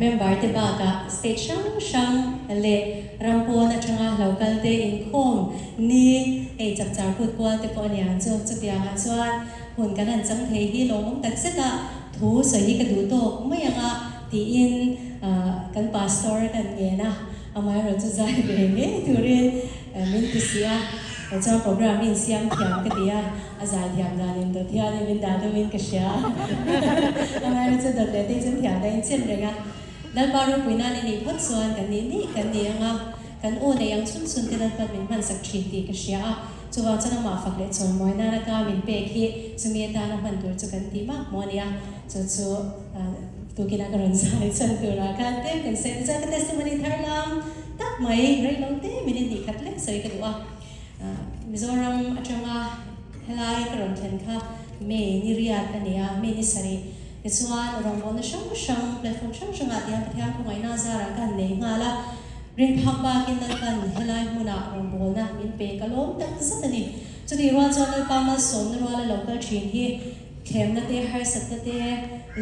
member te bakah state hrang hrang leh ram pawn atanga lo kal te inkhawm ni hei chapchar kut kual te pawh a niang chu. Chutiangah chuan hun kan han chang thei hi lawmawm tak zet a, thu sawi hi ka duh tawk mai ang a tiin kan pastor kan ngen a, amaherawhchu zai ve ngei turin min ti si a, chuan program hi insiam thiam ka ti a, a zai thiam dan in dawt hian min dah deuhin ka hria a, amaherawhchu dawt leh te chu thiam dahin chem reng a, Lalpa ropui nan i nih phawt chuan kan nih nih kan ni ang a, kan aw nei ang chhun chhun te Lalpan min hmansak thin tih ka hria a, chuvang chuan amah fak leh chawimawi nana ka min pek hi chumi atana hman tur chu kan tih mak maw a nia, chu chu tukinah ka rawn zai chhan turah khan tlem kan sawi ta chuan ka testimony thar lam tak mai rei lo te min inhnih khat lek sawi ka duh a, Mizoram atanga helai ka rawn thlen kha May ni riat a ni a, May ni sarih. Tichuan, rawngbawlna hrang hrang, platform hrang hrangah tiang Pathian khawngaihna zarah ka han nei nghal a, rinphak bakin Lalpan helai hmunah rawngbawlna min pe ka lawm tak zet a ni. Chutih rual chuan Lalpa malsawmna ruala lo kal thin hi thlemna te, harsatna te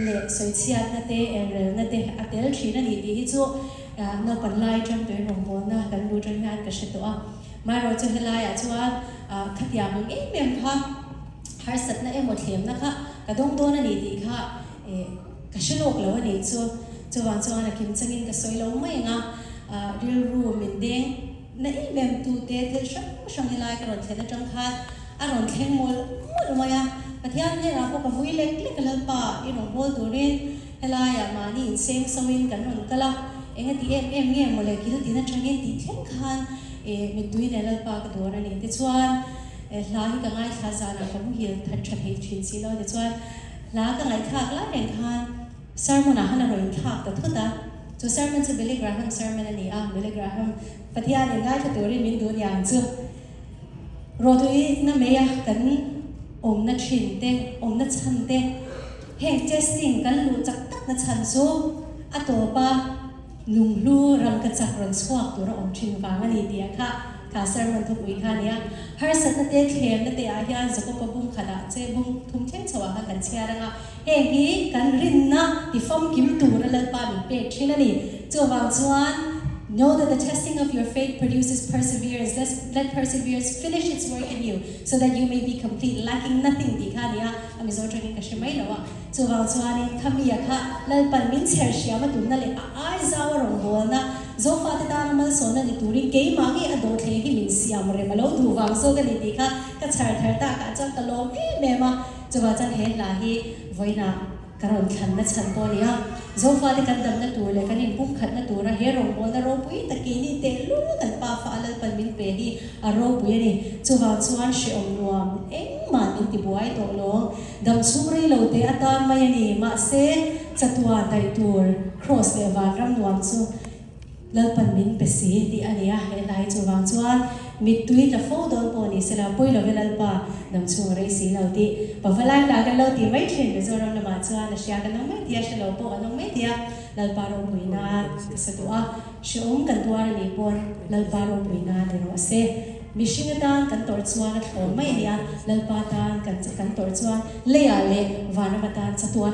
leh sawichhiatna te, engrelna te a tel thin a ni tih hi chu naupan lai atang tuin rawngbawlna kan lu atang hian ka hre tawh a. Maherawhchu helaiah chuan khatiang ang em em kha, Harsatna emaw thlemna kha ka dawng dawn a ni tih kha ka hre lawk lo a nih chu. Chuvang chuan a kim changin ka sawi lo mai ang a, rilru min deng na em em tu te thil hrang hrang helai ka rawn thlen atang khan a rawn thleng mawlh mawlh mai a. Pathian hnenah pawh ka vui lek lek a Lalpa i rawn hawl turin helaiah mahni inseng soin kan rawn kal a, engati em em nge mawle kil tin atangin tih thleng khan mittui nen Lalpa ka dawr a ni. Tichuan. Hla hi ka ngaithla zanah ka muhil that tha thei thin si lo tichuan hla ka ngaihthlak lai reng khan sermon ah khan a rawn inthlak ta thut a, chu sermon chu Billy Graham sermon a ni a, Billy Graham Pathian in ngaithla turin min duh niang chu rawtuina mai a kan awmna thin te awmna chhan te heng testing kan luh chak tak na chhan chu a tawp a lunghlu rangkachak rawn chhuak tur a awm thin vang a ni tih a kha. Kha sermon thupui kha a nia. Harsatna te, thlemna te ah hian Jakoba bung khatah che bung thum thleng chho ah khan kan chhiar ang a, heng hi kan rinna ti famkim tura Lalpa min pek thin a ni. Chuvang chuan, Know that the testing of your faith produces perseverance, let let perseverance finish its work in you, so that you may be complete, lacking nothing tih kha a ni a, a Mizo tangin ka hre mai lo a. Chuvang chuanin Khamia kha Lalpan min chher hriam a tumna leh a ai zau a rawngbawlna Zofate tana malsawmna ni turin keimah ngei a dawhthleng hi min siam rem a lo duh vang zawk a ni tih kha ka chhar thar takah chuan ka lawm em em a. Chuvang chuan he hla hi vawiinah ka rawn thlanna chhan pawh a ni a. Zofate kan damna tur leh kan inpumkhatna tura he rawngbawlna ropui takin ni tehlul kan pa fa a Lalpan min pe hi a ropui a ni. Chuvang chuan hrehawm nuam engmah min ti buai tawh lawng. Dam chhung rei lo te atan mai a ni. Mahse, chatua daih tur Kraws leh vanram nuam chu Lalpan min pe si tih a ni a, he hla hi chuvang chuan mittui tla fo dawn pawh ni sela pawi lo ve Lalpa dam chhung a rei si lo tih Pavalai hla kan lo ti mai thin Mizoram lamah chuan a hria kan awm mai tia hre lo pawh an awm mai tia Lalpa ropui nan ka sa duh a, hrehawm kan tuar a nih pawn Lalpa ropui nan ni rawh se. Mihring atan kan tawrh chuan a thlawm mai a nia, Lalpa tan kan kan tawrh chuan leiah leh vanram atan chatuan.